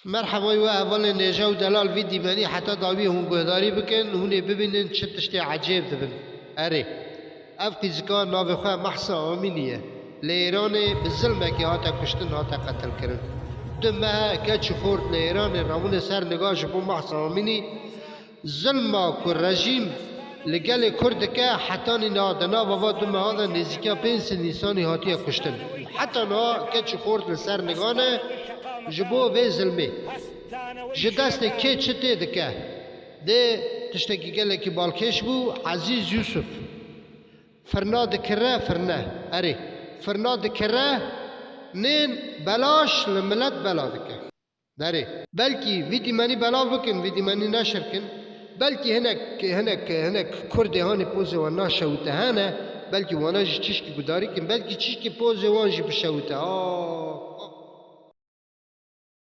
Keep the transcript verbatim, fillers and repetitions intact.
Merheba we hevalên hêja û delal, vî dîmenî heta dawî hûn guhdarî bikin, hûn ê bibînin çi tiştê ecêb dibin. Erê, ev qîzika navê xwe Mehsa Amînî ye. Li Îranê bi zilmekê hate kuştin, hate qetilkirin. Du meh e keç û xort li Îranê rabûne ser niga ji bo Mehsa Amînî. Zilma ku rejîm li gelê Kurd dike, hetanî niha di nava va du meha de nêzîkiya pênc sed însanî hatiye kuştin. Heta niha keç û xort li ser niga ne ji bo vê zilmê. Ji destê kê çi tê dike? Dê tiştekî gelekî balkêş bû, Ezîz Yûsif. Firna dikire, firne. Erê, firna dikire, nên belaş li milet bela dike. Derê. Belkî vî dîmenî belav bikin, vî dîmenî neşir kin. Belkî hinek, hinek, hinek Kurdê hanê pozê wan naşewite hene, belkî wana jî çişkî gudarî kin, belkî çişkî pozê wan jî bişewite. Aa,